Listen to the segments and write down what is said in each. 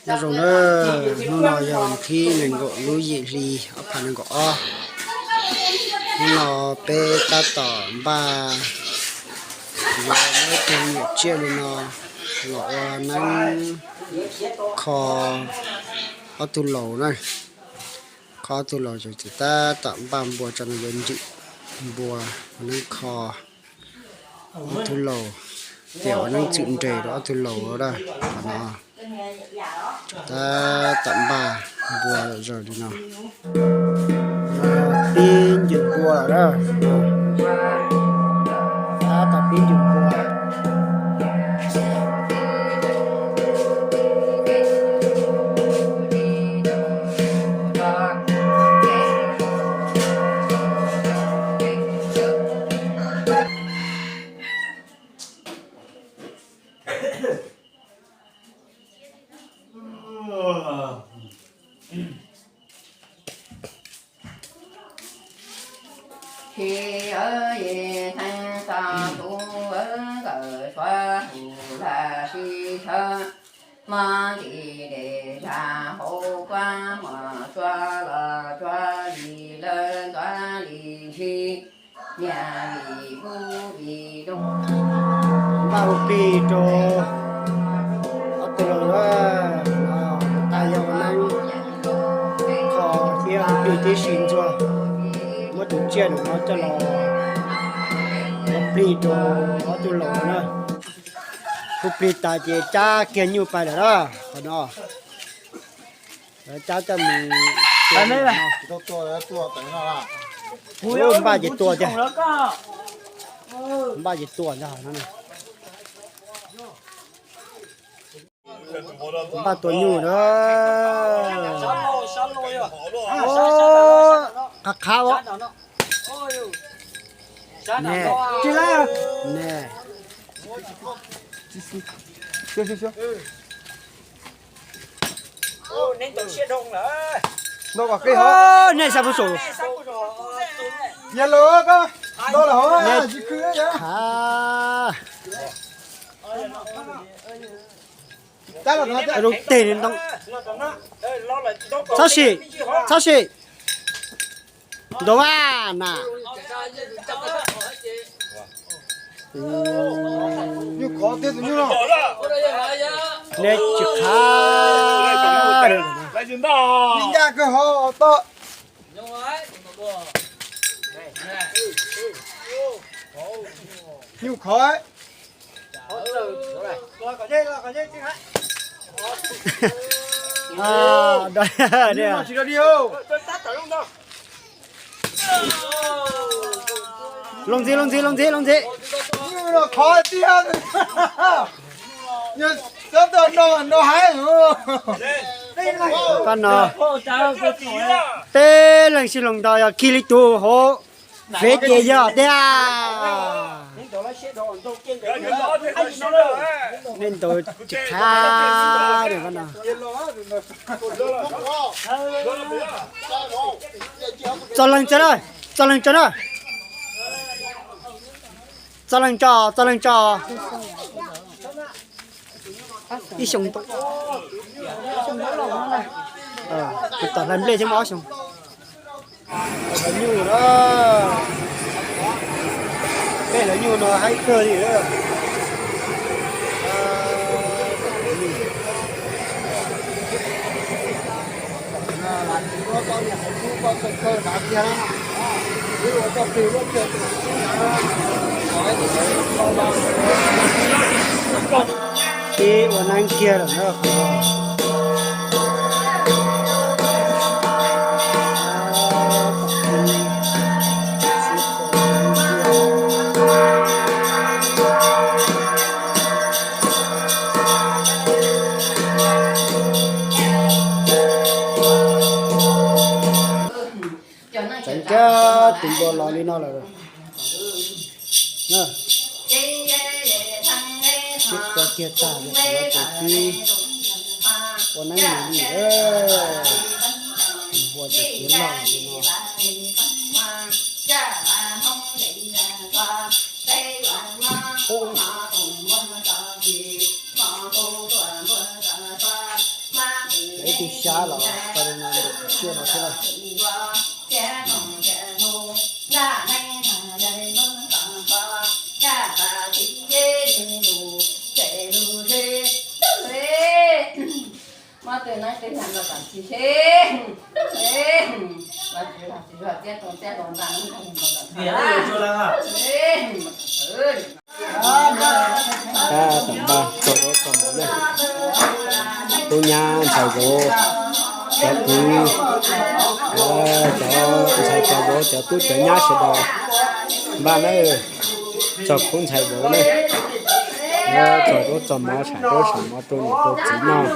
Nyob zoo na, hnub no yog thib nees nkaum lub yim hli ob phav nees nkaum ob. Hnub no peb tab tom npaj yuav muab tus nyuam tsiaj li no los ua neeb kho ob tug laus na. Kho ob tug laus ces tab tom npaj npua tso no yuav nrim npua ua neeb kho ob tug laus, ces ua neeb txwm nres rau ob tug laus da. Qhov no tab tom npaj npua zom zaws li no. Pib ncws npua lawm na. Tab tom pib ncws npua. Khi yawg yej theej tog tub, nkawm suav hu laj sib thawb, mob nti dej zag hauv kuab, muaj tsuag los tsuag li lawv ntxuav li ntshis, niam vim kub vim doog. Npaj hu plig rau ob tug laus, tas yog ua neeb kho thiab hu plig tib si ntxuag, muab tus tsiaj no coj los hu plig rau ob tug laus na. Hu plig tas ces cab kiag nyuj pais lawm na, qhov no. Cab coj mus, npaj ces tua tiag, npaj ces tua ntag no. Npaj tua nyuj na. Qab qhab os. Ne, ne, nej xav puag saum. Yog los koj nto los hov tsis khw. Zoo teg li ntoo. Txhob sim, txhob sim. Ntoo a na. Nej tsis qab. Nyuj khov. Los ntxiv, los ntxiv, los ntxiv, los ntxiv. Pab no, peb leeg sib hloov nto yog khi li tus hauv fev ces yog tiag. Nej ntaus tsis qab no. Txog leeg tso na, txog leeg tso na. Txog leeg tso, txog leeg tso. Ib xyoo, tus tom hlais nplej thiab muaj ob xyoo. Hlawv nyuj na, peb hlawv nyuj no haib kawg li. Peb ua neeb kiag lawm na. Tseev kiag tus npua los li no lawm. Sib tua kiag tag, tus tib ua neeb mus li, npua ces tiav log li no. Ib tug xyab los tso li no, tsiaj no thiab na. Tab tom npaj tso zaub tso mov na. Tub nyab ntxhais vauv, cov kwv, cov ntxhais cov vauv, cov tub cov nyab sawv daws npaj na. Txog khub ntxhais vauv na, txog zaub txog mov, tsham zaub tsham mov rau niam rau txiv noj,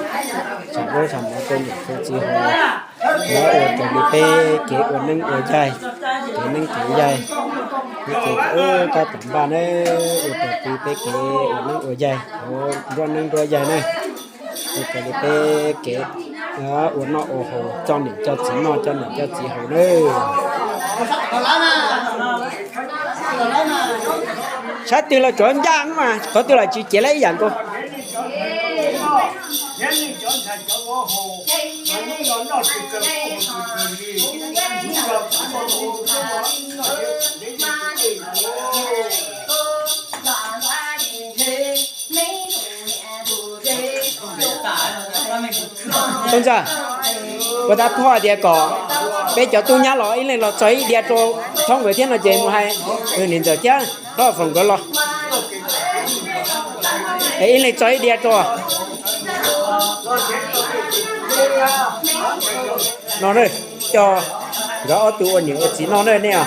tsham zaub tsham mov rau niam rau txiv haus. Ua raws li peb kev ua neeb ua yaig, kev neeb kev yaig, kev tab tom npaj na. Ua raws li peb kev ua neeb ua yaig, nruab neeb nruab yaig na. Ua raws li peb kev ua noj ua haus, coj niam coj txiv noj, coj niam coj txiv haus na. Sab twg los tsuav ncaj mas, qhov twg los tsis cev lawm ib yam nkaus. Tub ntxawg, ua tab phoj tias kom peb cov tub nyab los ib leeg los txog ib diav rau thaub nkawd thiab no ces mus hais niam ntxawm thiab hlob foom nkawd los es ib leeg txog ib diav rau no na, coj nkawd ob tug ua niam ua txiv noj na nej.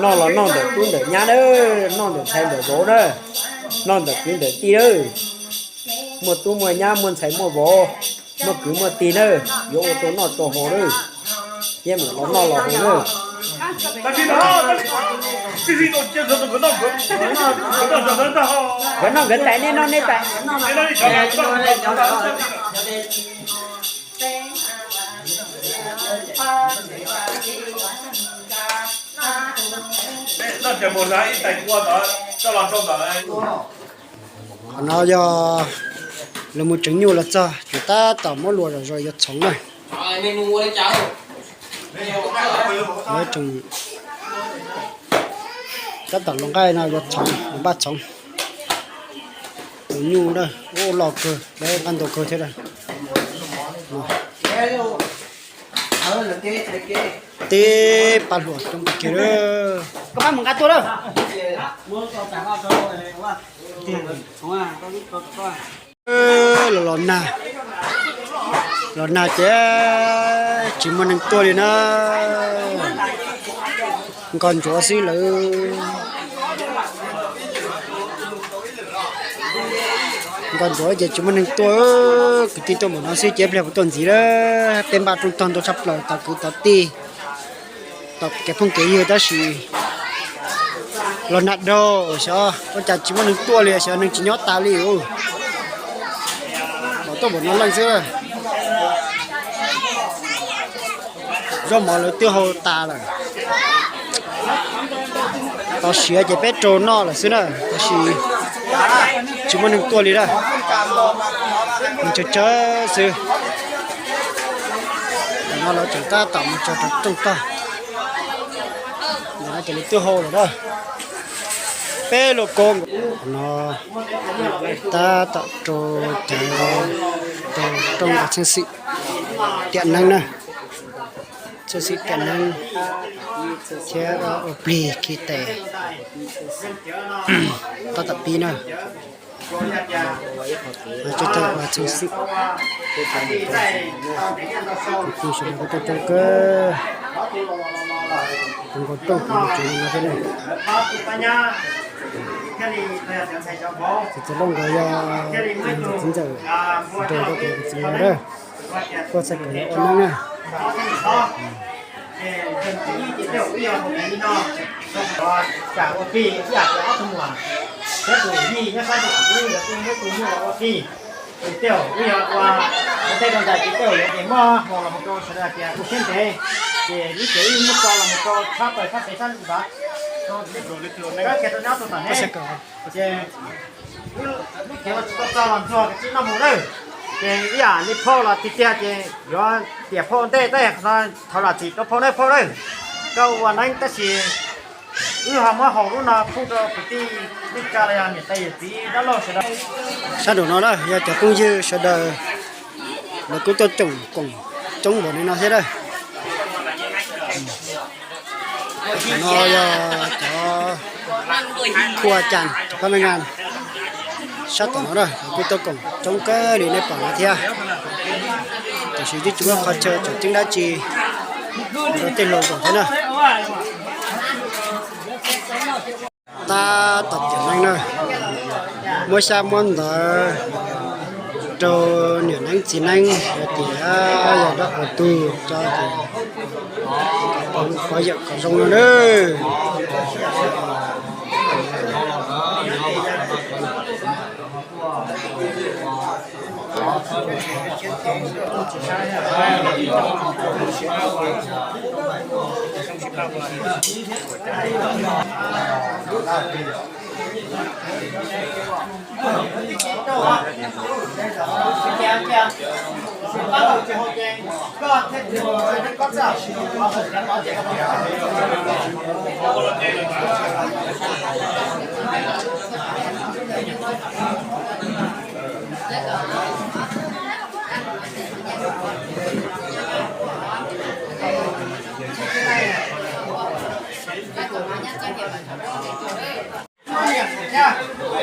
Noj los noj ntawm tub ntawm nyab na, noj ntawm ntxhais ntawm vauv na, noj ntawm kwv ntawm tij na. Muaj tub muaj nyab muaj ntxhais muaj vauv, muaj kwv muaj tij na, yuav ua rau noj rau haus na, thiab mus los noj los haus na. Nkawd noj nkawd tais, nej noj nej tais. Qhov no yog lawv mus tsev nyuj los txog, tseem tab tom muab luas zom zaws yuav txhoov na. Lawv tseem tab tom luas nqaij no yuav txhoov, yuav npaj txhoov. Tus nyuj na, ua loj kawg, lawv nqa ntau kawg thiab. Tib pab hluas coob kawg kiag lawm. Koj pab mus nqa tuaj lawm. Los los nag, los nag ces tsis muaj neeg tuaj li na. Nkos ntsuav xwb lawm. Nkos ntsuav ces tsis muaj neeg tuaj, kwv tij tuaj npaum no xwb ces pliag puas tuaj ntxiv lawm. Peb npaj rooj tog ntau tshaj plaws, tog kwv tog tij, tog kev phooj kev ywg tab sis los nag dhau, xyov ua cas tsis muaj neeg tuaj li, xyov neeg tsis nyob tas li. Los tuaj npaum no leej xwb. Zaub mov lawv twb hau tas lawm. Tau siav ces peb rau noj lawm xwb na, tab sis tsis muaj neeg tuaj li na. Neeg tsawg tsawg xwb. Tam no lawv tseem tab tom mus tso rau rooj tog. Ntawm no ces lawv twb hau lawm na. Peb lub kob no tab tom rau cawv rau rooj ua txheej xwm tiam neeb na. Txheej xwm tiam neeb thiab ua plig khi tes tab tom pib na. Txheej xwm, kuv tus sawv daws kuj coob coob kawg, kuv nkaus rooj kuv tsev no thiab ne. Txiv Lauj nkawd yog txiv ntxawm nrog rau kuv tus txiv no na, kuj txhais kom yog ua neeb na. Ces tej zaum wb yog ua tej rau ntawm ces tej zaum yuav ces muaj hais los mus rau sawv daws tias kuv siab ntev, ces lub cev wb muab tso los mus rau tshab plaws tshab pem sab ntawd, rab kiag rau nyob rau tom ne, ces lub cev los tsis tau tso los ntxuag kav tsij noj mus lawm. Ces ib yam li phauj los tiag tiag ces yuav tiam phauj ntej tab sis no thov zam txim rau phauj nawb phauj nawb. Koj ua neeb tab sis wb ho muab haus lub no pub rau kwv tij neej tsa los yog niam tais yawm txiv dab laug sawv daws. Sab nraum no na yog cov phooj ywg sawv daws lawv kuj tuaj koom coob npaum li no thiab na. Cov no yog cov khuj a cas cov pab me nas sab tom no na, lawv kuj tuaj koom coob kawg li nej pom no thiab. Tiam sis twb tsis muaj qhov chaw tseem ceeb dab tsi rau tej hluas koom thiab na. Tab tom tiam neej na, muab xyab muab ntawv rau niam neeb txiv neeb hais tias yog dab qhuas tug tso ces pov yawm kom zoo no na.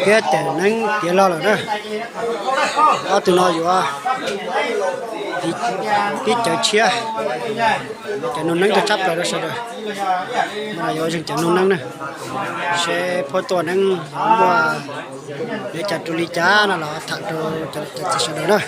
Thiab cov neeb tiav los lawm na, ob tug no yuav pib cawv tshiab, cov nug neeb rau tshab plaws rau sawv daws. No yuav zeeg cov nug neeb na, seb phauj tuaj neeb muaj li cas rau li cas no los tham rau cov txiv sawv daws na.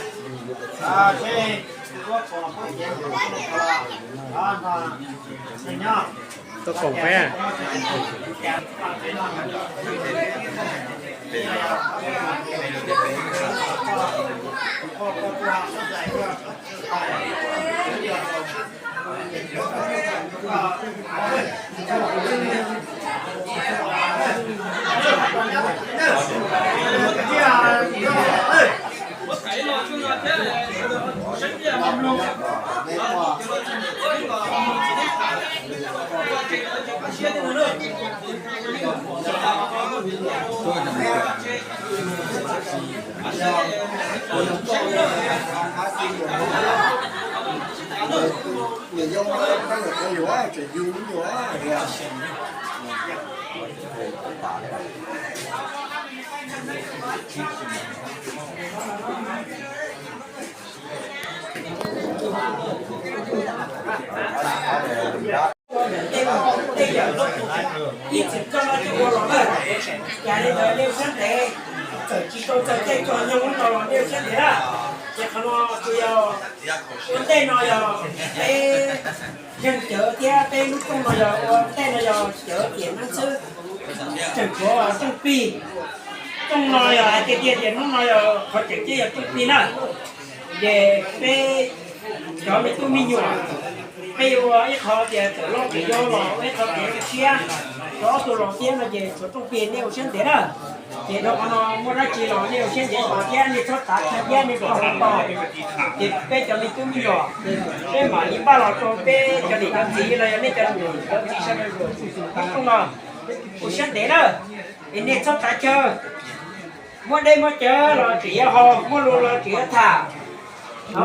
Ib txwm koj no coj ua los lawm, cas li ntawd nej ua siab ntev, txawm tsis tau txog caij tso nyoog ub no los nej ua siab ntev na. Ces qhov no tsuas yog ua ntej no yog peb zeeg cawv thiab peb lub rooj no yog ua ntej no yog cawv tiam neeb xwb, tseem tshuav rooj plig. Rooj no yog hais tiag tiag tias hnub no yog qhov tseem ceeb yog rooj plig na. Ces peb cov me tub me nyuam, peb yuav ua ib qho tias txawm loj txawm yau los ua ib qho kev siab rau ob tug laus thiab no ces tshuav rooj plig nej ua siab ntev na. Ces rau qhov no muaj dab tsi los nej ua siab ntev tos thiab nej txhob tav kiag thiab nej txhob tos. Ces peb cov me tub me nyuam, peb mam li npaj los rau peb cov niam cov txiv los yog nej cov niam cov txiv sawv daws lub rooj no ua siab ntev na. Es nej txhob tav chaw, muaj dej muaj cawv los tseem yuav haus, muaj lus los tseem yuav tham,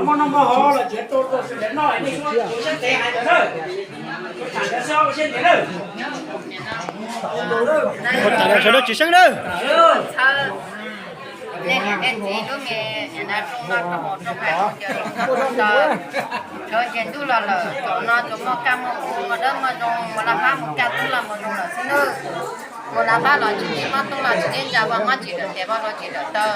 muaj noj muaj haus los tseem yuav rau rau sawv daws noj, nej ua siab ntev hais ntawd na. Ua tham ntawd xwb ua siab ntev na. Ua tham ntawd sawv daws tsis seev na. Nej niam nej txiv lub me niam na rooj noj rooj haus rooj haus cawv rooj tau, sawv ntsug ntuj los lawm, thaum no tsuas muaj kaj muaj huv, muaj dawb muaj zoo, mus laj pab mus kaj tub laj mus zoo lawm xwb nawb. Mus laj pab los tsis txib mob tub laj tsis txib ntsa, vaj mob tsis dawm tes vaj hlua tsis dawm taw,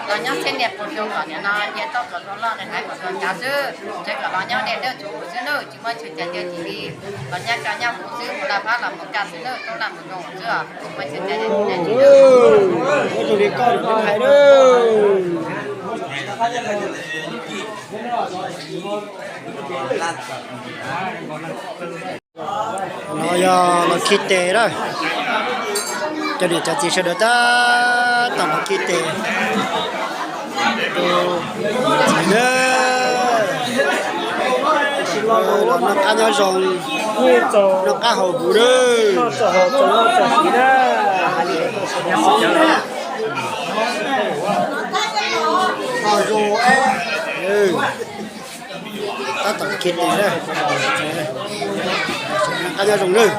los nyob txhiab niaj pus xyoo kom nim no nce toj kom dua loj, nqaij nqaij kom dua ncav xwb, tsev kom los nyob dej dawb tshuv xwb nawb, tsis muaj chaw cai tiag tsis li, los nyab kaj nyab huv xwb, mus laj pab los mus kaj xwb nawb, tub laj mus zoo xwb os, tsis muaj chaw cai tiag tsis li. Zoo li koj hais na. No yog los khi tes na. Cov niam cov txiv sawv daws tab tom los khi tes rau Los noj qab nyob zoo, noj qab haus huv lawm. Tab tom kiag tes, noj qab nyob zoo lawm.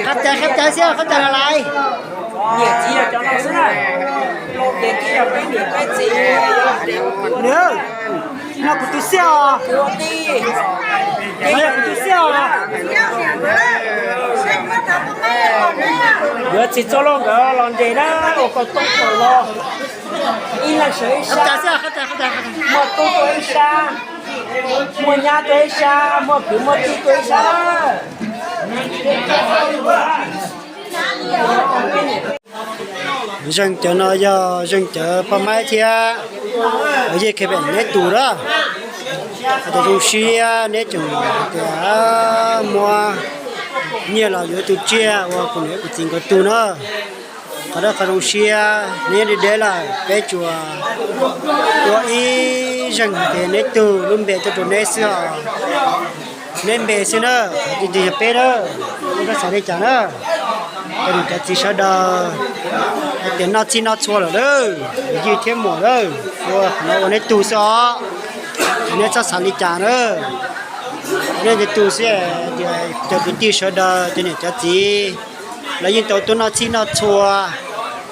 Qab tas, qab tas xwb, qab tas los lais. Nws, no kuv tus xiab os. No yog kuv tus xiab os. Yuav txiv txoj loj nkawd los nres na, ua koj toob kaus los. Ib leeg sawv ib sab, muaj tub tuaj ib sab, muaj nyab tuaj ib sab, muaj kwv muaj tij tuaj ib sab. Zeeg cov no yog zeeg cov poj maib thiab yej khe pem neb tus lawm. Hais tias zoo siab neb tseem hais tias muab nyiaj los yuav tus tsiaj ua kuv niam kuv txiv nkawd tu na. Qhov dawb qhov zoo siab neb deb deb lawm, peb tsuas ua ib zeeg hais tias neb tug lub npe tuaj rau neb xwb os. Neb npe xwb na, qhov tiag tiag yog peb na. Neb txhob xav li cas na. Cov niam cov txiv sawv daws hais tias noj txhij noj txhua lawm na, yij thiab muam na, ua qhov no ua neb tug xwb os. Neb txhob xav li cas na. Neb nce tu xwb, tias cov kwv tij sawv daws, cov niam cov txiv, lawv yeej tau tuaj noj txhij noj txhua,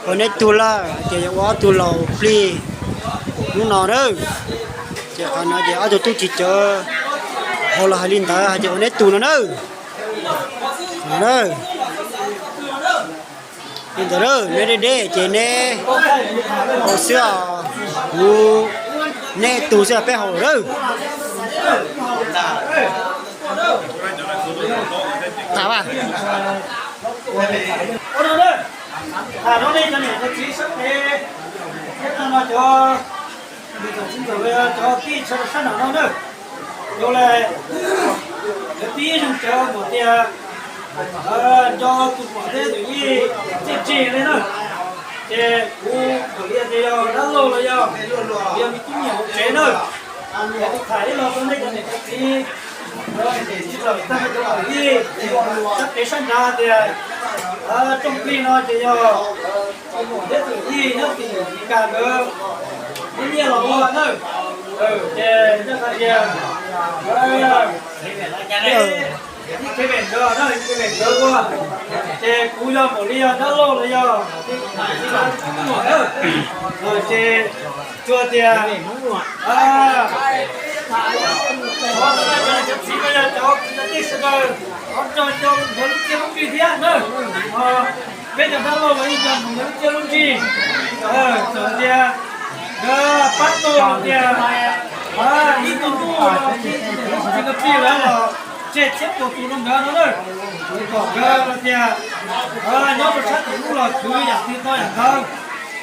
ua neb tug lawm, hais tias yuav ua ob tug laus plig hnub no na. Ces qhov no ces ob tug tub tsis cawv hauv los hais li ntawd hais tias ua neb tug no na. Li ntawd na, neb deb deb ces neb haus xwb os, kuv neb tug xwb peb haus lawm. Tas a. Tham no nej cov niam cov txiv sab pem, thiab no cov niam cov txiv ntxawm, cov tij sab nram no na, yog li, cov tib zeeg cov muam tias nco tus muam thiab tus yij txij tsig li na, ces kuv kam li tias yog dab laug los yog, yog me tub me nyuam hauv tsev na, kuv tham ib los rau nej cov niam cov txiv, txij thaum tag cov muam yij sab pem sab nrad tias rooj plig no ces yog tus muam thiab tus yij nyob tim Meskas ntawd muab nyiaj los ua na. Ces nyob hais tias ib kheb vem ntawd na, ib kheb vem ntawd ua, ces kuv yog npaum li yog dab laug los yog txiv muam na, ces tsuas tias cov txiv no yog cov kwv cov tij sawv daws, thov nrog coj nkawd lub txiaj lub ntsig thiab na. Peb cov dab laug los yeej nrog nkawd lub txiaj lub ntsig. Txawm tias nkawd pab tau tias ib tug nyuj los tsis tau txij nkawd plig lawm los tseg txhiab puas tus rau nkawd no na. Kom nkawd tias nyob rau sab tim ub los khwv yam twg tau yam ntawd,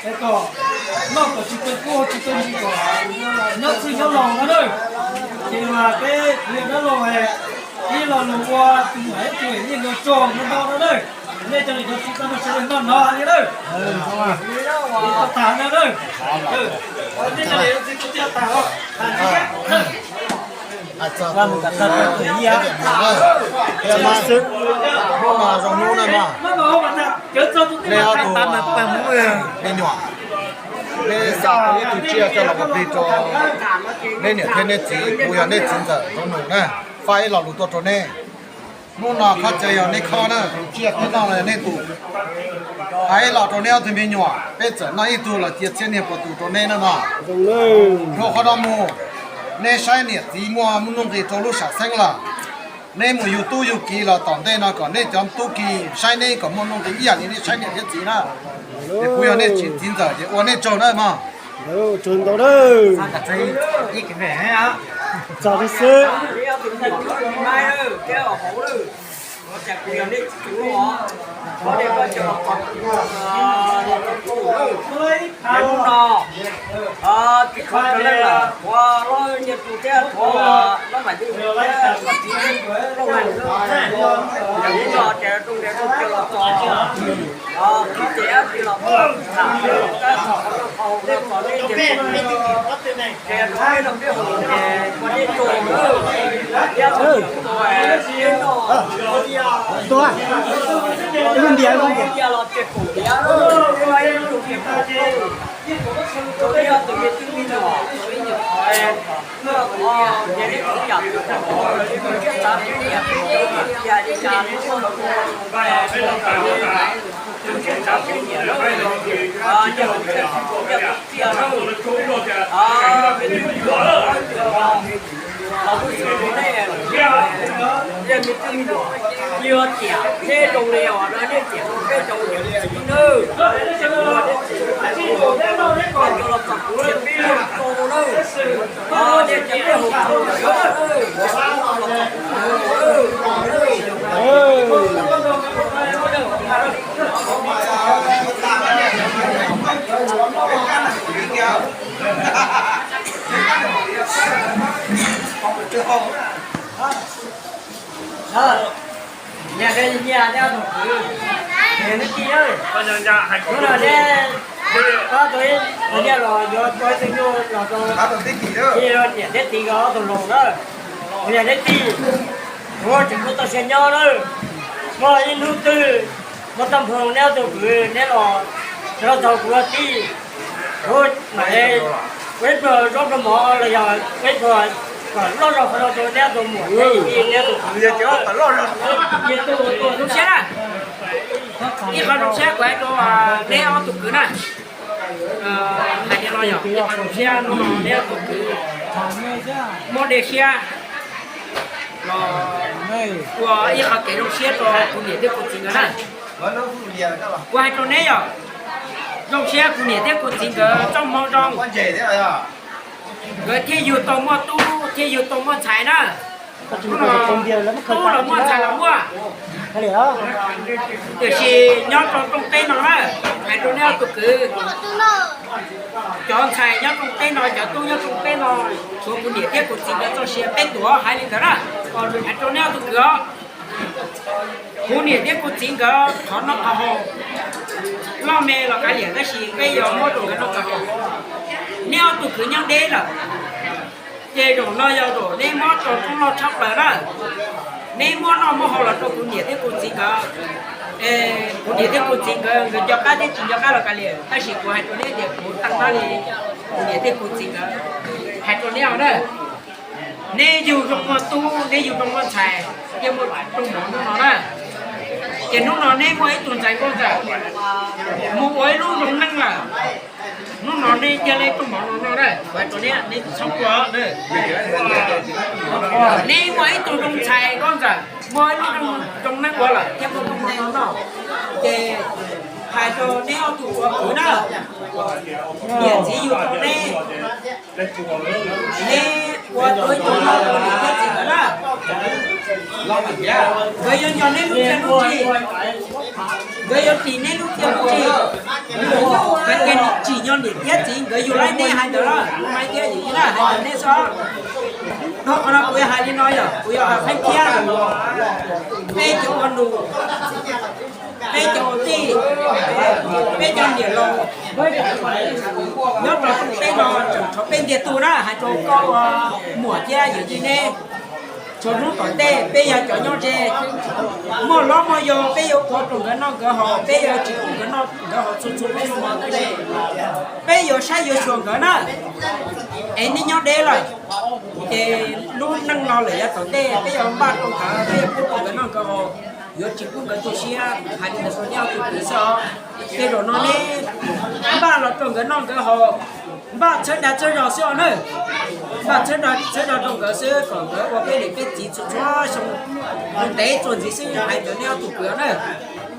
es kom noj kom tsis tau kub tsis tau ntsis kom nyob txwj nyob laus no na. Ces mas peb kuv yog dab laug es ib lo lus ua tus muam ib tug yeej nco tsaug no ntau no na. Nej cov niam cov txiv tau nrog sawv daws noj hnov li na. Tag no na. Tib co niam txiv kuv tias tag os. Hnub no zoo hnub na mas, nej ob tug me nyuam, nej xa tau ib tug tsiaj coj los ua plig rau nej niam thiab nej txiv, kuv yog nej txiv ntxawm Ntxoov Nus na, faib ib lo lus tuaj rau nej. Hnub no khob cawv yog nej khob na, tus tsiaj peb noj los yog nej tus. Hais los rau nej ob tug me nyuam, peb txawm noj ib tug los cia txhiab niag puas tus rau nej na no. Dhau qhov no mus, nej saib niam txiv muaj nuj nqis rau lub sam xeeb lawm, nej mus yug tub yug kiv los tom ntej no kom nej cov tub ki saib nej kom muaj nuj nqis ib yam li nej saib niam thiab txiv na. Es kuv yog nej txiv ntxawm ces ua nej tsaug na mog. Tsaug ntau na. Txog xwb. Hnub no, tis kho rau leej lawm, qhuav loj nyiaj tus thiab qhuav loj mam yug thiab koj txiv thiab plooj na. Hnub no ces rooj nres rooj tsuag los txog, qhib ces ab tsi los muaj, lam qab txog qhov rooj qhov hauv no txog neb ces ces rau peb no peb haus ces ua neb tsaug lawm, thiab txog peb no cia los ces pum tiav, ib tug ces pum rau ib tus me tub me nyuam, ib nyuam qhov, qhov ces neb txiv yam tsis tau qhov li, neb txav peb nyiam peb cov niam txiv li cas neb muaj los ua, neb txav peb nyiam lawm, nyiaj tus txiaj, nyiaj tus txiaj lawm, me tub me nyuam, los kuj xwb rau nej, nyiaj me tub me nyuam, yog tiam neb zoo li uas neb tiam rau peb cov niam txiv nawb, ces kuv ua neb txiv, koj cov los txog kuv ces peb yeej tau lawm, neb ces peb haus tau lawm, ces kuv los txog kuv haus lawm. Nyias nyias neb ob tug kwv, neb tij, hnub no neb pab tau ib tug nyiaj los yuav tau ib tug nyuj los rau niam thiab txiv nkawd ob tug laus na. Nyias neb tij, kuv tseem kuj tau siab nyob na. Muaj ib hnub twg muaj toj nphoo neb ob tug kwv neb los nrog tau kuv ua tij, kuv mam li ua ib pluag zaub pluag mov los yog ua ib pluag kom loj zog qhov no rau neb ob tug muam neb tij neb ob tug kwv. Zoo siab na, ib qho zoo siab kuv hais rau neb ob tug kwv na. Hais tias no yog ib qho zoo siab no neb ob tug kwv muab dej siab los ua ib qho kev zoo siab rau kuv niam thiab kuv txiv nkawd na. Kuv hais rau neb yog zoo siab kuv niam thiab kuv txiv nkawd txoj hmoo zoo, nkawd thiaj yug tau muaj tub thiaj yug tau muaj ntxhais na. Tub los muaj ntxhais los muaj, tiam sis nyob rau rooj teb no na, hais rau neb ob tug kwv, cov ntxhais nyob rooj teb no cov tub nyob rooj teb no, tshuav kuv niam thiab kuv txiv nkawd txoj sia peb tus hais li ntawd na. Hais rau neb ob tug kwv os, kuv niam thiab kuv txiv nkawd qhov noj qhov haus loj me los kav liam tab sis peb yuav muab rau nkawd noj nkawd haus. Neb ob tug kwv nyob deb lawm, ces zaum no yog zaum neb mob rau rooj loj tshaj plaws na. Neb muab noj muab haus los rau kuv niam thiab kuv txiv nkawd. Kuv niam thiab kuv txiv nkawd, nkawd nco qab thiab tsis nco qab los kav liam, tab sis kuv hais rau neb tias kuv tag nab li kuv niam thiab kuv txiv nkawd. Hais rau neb os na, neb yug zoo muaj tub, neb yug zoo muaj ntxhais, cia li muaj rooj mov hnub no na. Ces hnub no neb muaj ib tug ntxhais nkauj ntxawm mus ua ib lub zoo neej lawm, hnub no neb cia li rooj mov no no na, kuv hais rau neb, neb txhob quaj na. Neb muaj ib tug zoo ntxhais nkauj ntxawm muaj ib lub zoo neej ua lawm thiab muaj rooj mov no no, ces hais rau neb ob tug ua kwv na, niam txiv yug rau neb, neb ua tau ib tug yog tus niam thiab txiv nkawd na. Nkawd yuav nco neb lub caij lub nyoog, nkawd yuav dim neb lub caij lub nyoog. Hais tias tsim nyog niam thiab txiv nkawd yug laib neb hais ntawd los, hais tias yim na hais tias neb xwb. Hnub qhov no kuv yuav hais li no yog kuv yuav hais qhib thiab, peb cov ua nus, peb cov ua tij, peb cov niam laus nyob rau teb no tseem tshuav peb ntiag tug na, hais rau koj ua muam thiab yawm yij neb. Txhua hnub tom ntej peb yog cov nyob ze, muaj hlob muaj yau peb yuav ua rau nkawd noj nkawd haus, peb yuav tsis pub nkawd noj nkawd haus txhua txhua hnub. Peb yuav saib yuav xyuas nkawd na, es neb nyob deb lawm, ces lub neej no lawm yav tom ntej peb yuav npaj rau nkawd, peb yuav pub rau nkawd noj nkawd haus, yuav tsis pub nkawd tu siab. Hais li ntawd rau neb ob tug kwv xwb os. Ces zaum no neb npaj los rau nkawd noj nkawd haus, npaj txhawb dag txhawb zog xwb os na. Npaj txhawb dag txhawb zog rau nkawd xwb kom nkawd ua peb niam peb txiv txhua txhua xyoo mus ntev txuas ntxiv xwb, hais ntawd neb ob tug kwv na.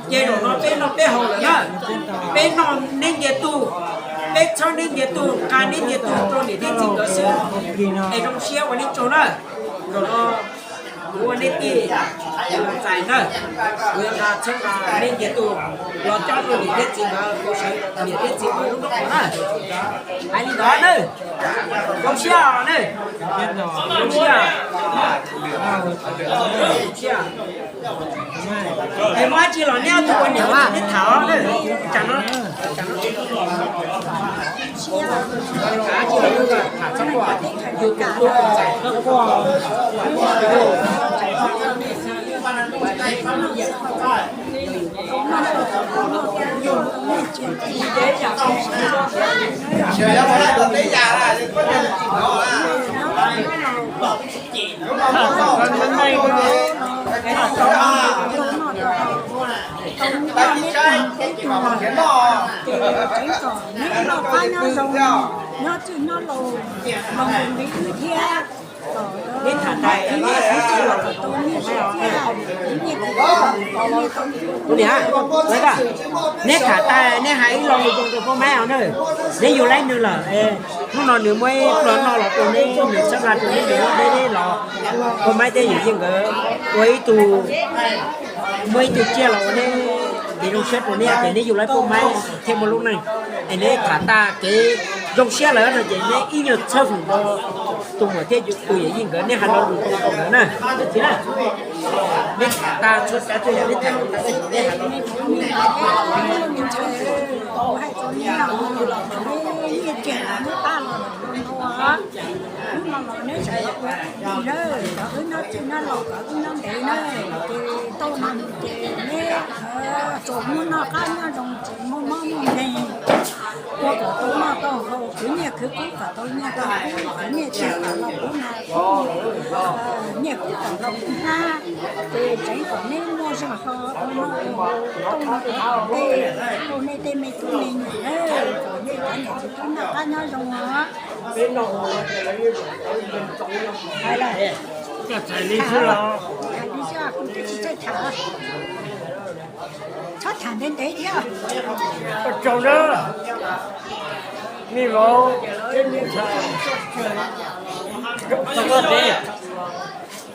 Ces zaum no peb noj peb haus lawm na, peb noj neb ntiag tug, peb txhawb neb ntiag tug, nqa neb ntiag tug rau niam thiab txiv nkawd xwb, es zoo siab ua neb tsaug na. Zaum no kuv ua neb tij ntxais na, kuv yuav nqa txhawb nqa neb ntiag tug los cob rau niam thiab txiv nkawd, kuv sawv niam thiab txiv nkawd lub nrob qhov na. Hais li ntawd na, zoo siab na, zoo siab, zoo siab. Es muaj dab tsi los neb ob tug ua niam ua txiv neb tham os na. Tsam no, tsam no, tham txhob quaj, yus tus tub tus ntxhais txhob quaj. Neb tham tas, neb tham tas, neb tham tas, neb tham tas, neb hais ib lo lus zoo rau Paj Maib os na. Neb yug laib nws lawm, hnub no nws muaj ib pluag noj los rau neb, nws txhawb nqa rau neb, nws muab neb los Paj Maib thiab yawm yij nkawd ua ib tug, muaj ib tug tsiaj los ua neb kev zoo siab rau neb, ces neb yug laib Paj Maib thiaj muaj lub neej. Es neb tham tas kev zoo siab lawm no ces neb ib nyuag txhawb foom rau tus muam thiab tus yawm yij nkawd, neb hais lo lus zoo rau nkawd na. Txiv na, neb tham tas txhua tsav txhua yam, neb tham tas, neb hais lo lus. Hnub no los neb tseem ua tij lawm, kom wb nyob txij nyob laus kom wb nyob ntev na, ces tau no ces neb tsuas muaj noj qab nyob zoo, tsis muaj mob muaj nkeeg, ua kom tau noj tau haus, khwv nyiaj khwv kub kom tau nyiaj tau kub, khwv nyiaj txiag kom los puv nas, nyiaj kub kom los puv hnab, ces tseev kom neb muaj zog ho ua noj ua haus, tau no tej, tau nej tej me tub me nyuam, kom nej cov niam txiv tub noj qab nyob zoo os. Hais li xwb los, tsis txawj tham, txhob tham ntev ntev thiab. Ua tsaug nawb, me vauv thiab me ntxhais.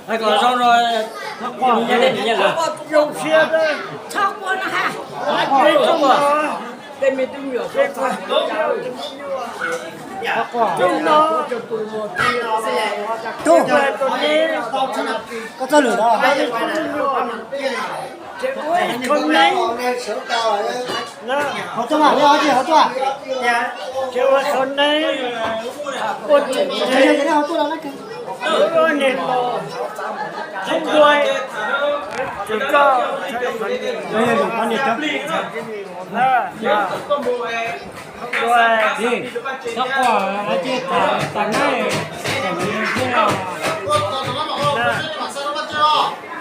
Hais kom zoo, zoo siab, txhob quaj no ha, tej me tub me nyuam, txhob quaj, txhob quaj, txhob quaj, tub, koj txawj lwm los? Ces ua tshau neeb, hauv tuaj mas, hauv tuaj, ces ua tshau neeb, ua tshau neeb, ua niam laus, txhob ntuag, tsis koj,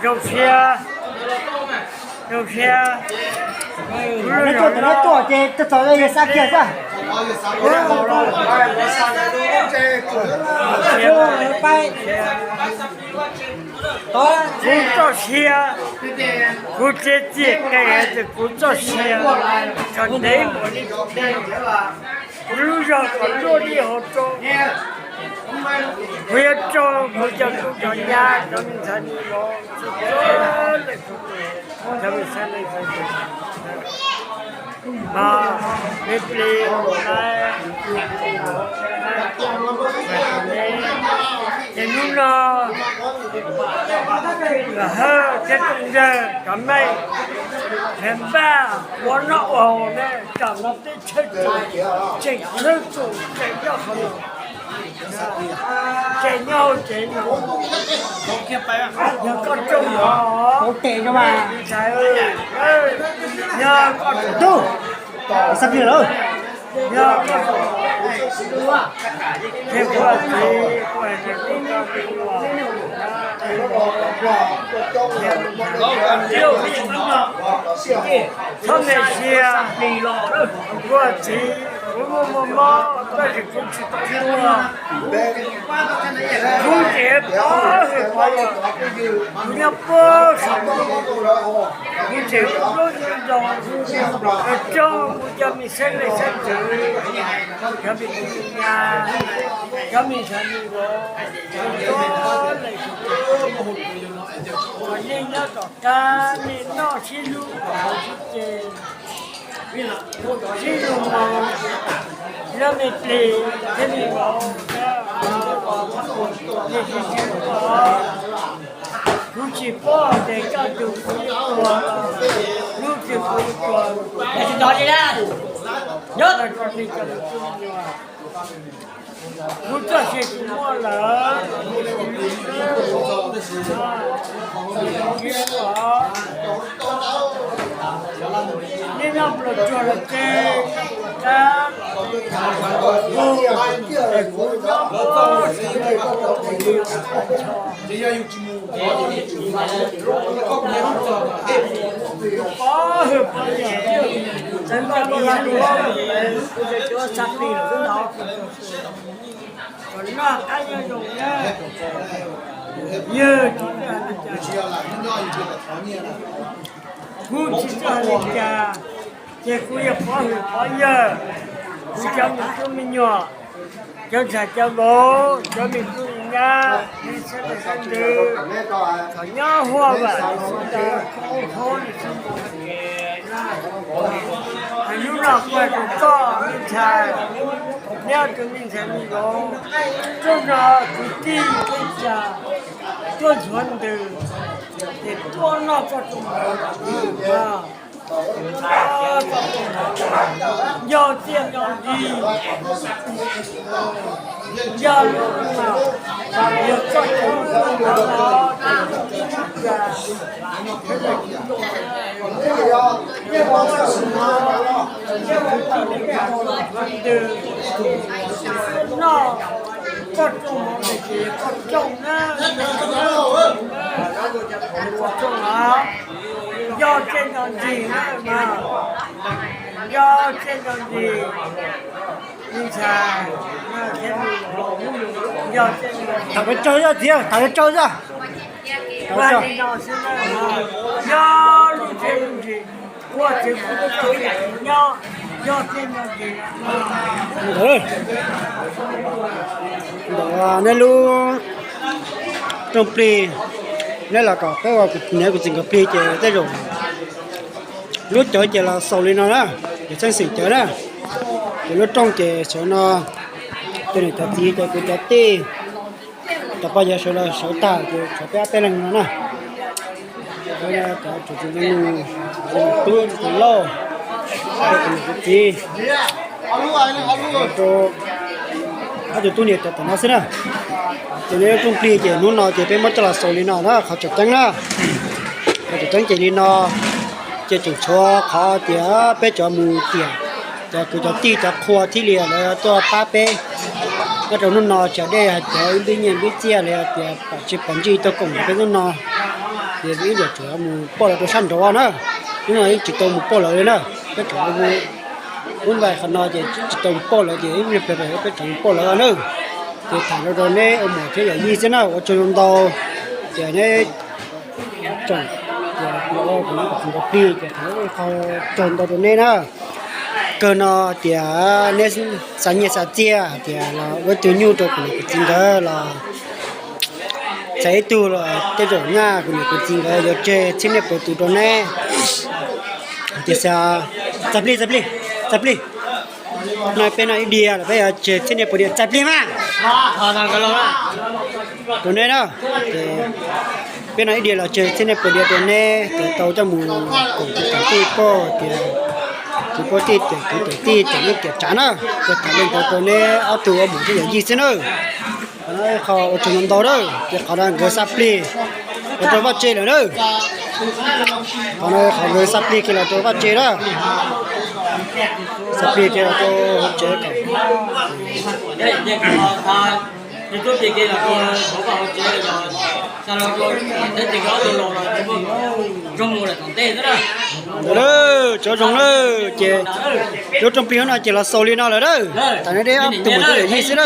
Zoo siab, zoo siab. Neb tuaj ces txog yawg Xab kiag xwb. Kuv txoj sia, kuv txiav txim qe tias kuv txoj sia txog ntev npaum li kuv lub zog kom luaj li hauv roob. Kuv yuav tso kuv cov tub cov nyab, cov me ntxhais me vauv, txhua txhua leej txhua tus, cov me xeeb leej xeeb ntxwv, mas me plis, ces hnub no Hawj thiab Tooj Yawg cov me npaj ua noj ua haus ne, tam no teb chaws tseem tseem tshwj txum tseem nyob hauv, tseem nyob hauv tsev no. Yog koj rooj no, ntxhais, yog koj tub, yog koj, ces kuv txiv, kuv hais tias txhob me ntsia, kuv txiv, kuv muaj muaj mob tab sis kuv tsis tau tuag. Kuv tseem pov hwm pov yawg, kuv nyob puag saum, kuv tseem hlub hlub zoo zoo, kuv coj kuv cov me xeeb leej xeeb ntxwv, cov me tub me nyab, cov me ntxhais me vauv, cov leej txhua tus, kom nej nyob tom qab nej noj sib hlub kom haus sib ce, sib hlub moo, lub me plig thiab me vauv, nej sib hlub kom, kuv tsis paub hais tias kaj ntug kuv yuav tuag, hnub twg kuv yuav tuag, tsis nto li na. Nyob, kuv txoj sia tsis muaj lawm, nej nyob pluas tsuag los ces, kuv, kuv nyob, pov hwm pov yawg, txawv nkaus li, kuv tseem cuav xav plig lawm xwb ntag. Kom noj qab nyob zoo na. Yawg tsis txawj hais li cas, kuv tsis txawj hais li cas, ces kuv yog pov hwm pov yawg, kuv cov me tub me nyuam, cov ntxhais cov vauv, cov me tub me nyab, me xeeb leej xeeb ntxwv, kom nyob huaj vam li xwb ntag, ua li xwb ntag. Hnub no kuv hais rau koj me ntxhais, nyob tus me ntxhais me vauv, txoj no kwv tij kev cai tuaj ntxuav ntws, ces tuaj noj txoj rooj mov, nco txiaj nco ntsig, nco lub, yog txoj rooj mov no, noj txoj rooj mov no ces koj rooj na, koj rooj na, koj rooj na, nco txiaj nco ntsig na, nco txiaj nco ntsig, me ntxhais, thiab me vauv, nco txiaj nco ntsig. Tham kom tsawg zog txiv, tham kom tsawg zog. Ua li no xwb na, nco lub txiaj lub ntsig, ua txiv kuj txoj kev nyob, nco txiaj nco ntsig. Ntawm neb lub rooj plig, neb los kom peb ua kuv niam kuv txiv nkawd plig ces tej zaum lub cawv ces los xaus li no na, ces txheej xeem cawv na. Ces lub rooj ces sawv no, cov niam cov txiv ces kuv cov tij, cov pog yawg sawv los sawv tag ces tshuav peb ob peb leeg no na. Cov txiv ntxawm, tub txiv lauj, cov niam cov txiv, rau ob tug tub niam cov tom no xwb na. Ces neb lub rooj plig ces hnub no ces peb muab coj los xaus li no na, qhov tseem ceeb na. Qhov tseem ceeb ces li no, ces tseem tshuav qhov tias peb cov mus tiam Cov kwv cov tij cov qhua thiaj li lawv tuaj pab peb nyob rau hnub no. Tsam dej hais tias ib npib nyiaj npib txiaj li tias pom tsis pom ntsej tuaj koom peb hnub no, ces ib ntiam tseem mus pauj lawv rau sab nraud na. Hnub no yeej tsis tau mus pauj lawv li na. Peb tseem ua mus ub npais qhov no ces tsis tau mus pauj lawv ces ib pliag peb tseem mus pauj lawv na. Ces tham rau rau neb ua muam thiab yawm yij xwb na, ua tsaug ntau. Ces neb tseem, kuv neb kuv tsis nkaus plig ces tham qhov tsaug ntau rau neb na. Kawg no tias neb xa nyiaj xa txiaj tias los ua ib tug nyuj rau kuv niam kuv txiv nkawd los txhais ib tug los tej zaum nyaj kuv niam kuv txiv nkawd yuav tseg txhiab niaj puas tus rau neb. Tias xa, txais plig, txais plig, txais plig. No peb noj ib diav los peb yuav tseg txhiab niaj puas diav, txais plig mas. Rau neb na, peb noj ib diav los tseg txhiab niaj puas diav rau neb, ces tau coj mus koom tus tij poj tias, tus poj tij tias tus tij tias neb tias tsav na. Ces tham li ntawd rau neb ob tug ua muam thiab yawm yij xwb na. Qhov no qhov ua tsaug ntau na, ces qhov no nkawd xa plig ua rau vaj tse lawm na. Qhov no qhov nkawd xa plig kiag los rau vaj tse na. Xa plig kiag los rau hauv tsev kom ntawd na, cov zoo na, ces lub rooj plig hnub no ces los xaus li no lawm na. Tham neb deb ob tug muam thiab yawm yij xwb na.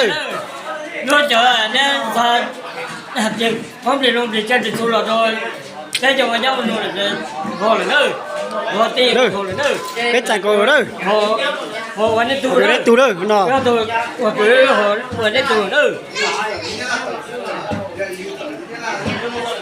Peb txais nkaus na, neb tug na no.